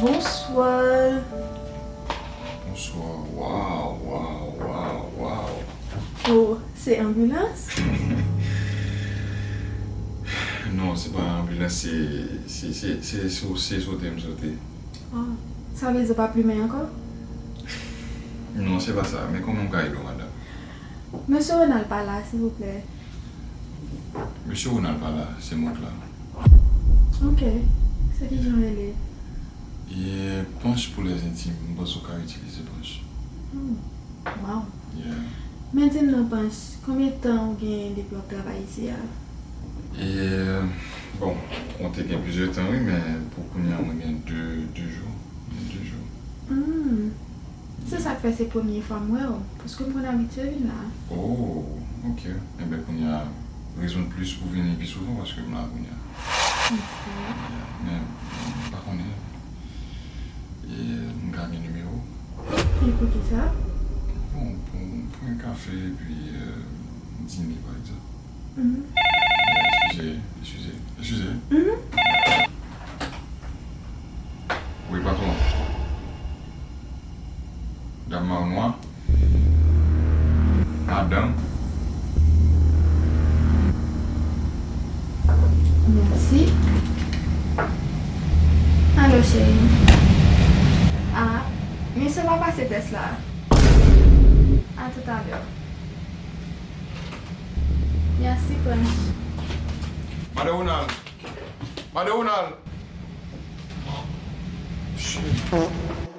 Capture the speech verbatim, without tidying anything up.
Bonswa. Bonswa. Waw, waw, waw, waw. Oh, se anbilans? Non, se pa anbilans, se, se, se, se, so- se sote m sote. Oh, sa vle di w pa plimen ankò? Non, se pa sa. Men kòman m ka ede w, madanm? Mesye Ronald pa la, silvouplè. Mesye Ronald pa la, se mwen k la. Ok. Se ki jan w rele? E Panch pou lèzentim, m panse w ka itilize Panch. Hmm. Waw. Yeah. Men di m non, Panch, konbyen tan ou genyen depi w ap travay isi a? E, bon, konte gen plizyè tan, wi, men pou kounye a, mwen gen de, de jou. Gen de jou. Hmm. Se sa k fè se premye fwa m wè w, paske m konn abitye vin la. Oh, ok. Enben, kounye a, rezon de plis pou vini pi souvan, paske m la kounye a. Yeah, men, m pa konnen. E, m ka gen nimewo w? E poukisa? Bon, pou, pou yon kafe, epi, euh, dine, pa egzanp. Mhm. Eskize, eskize, eskize. Mhm. Wi, patwon. Dam mayo nwa. Madanm. Mèsi. Alo, cheri. Ah, misye pa pase tès la. A toutalè. Mèsi, Panch. Madan Ronald. Madan Ronald. Shit.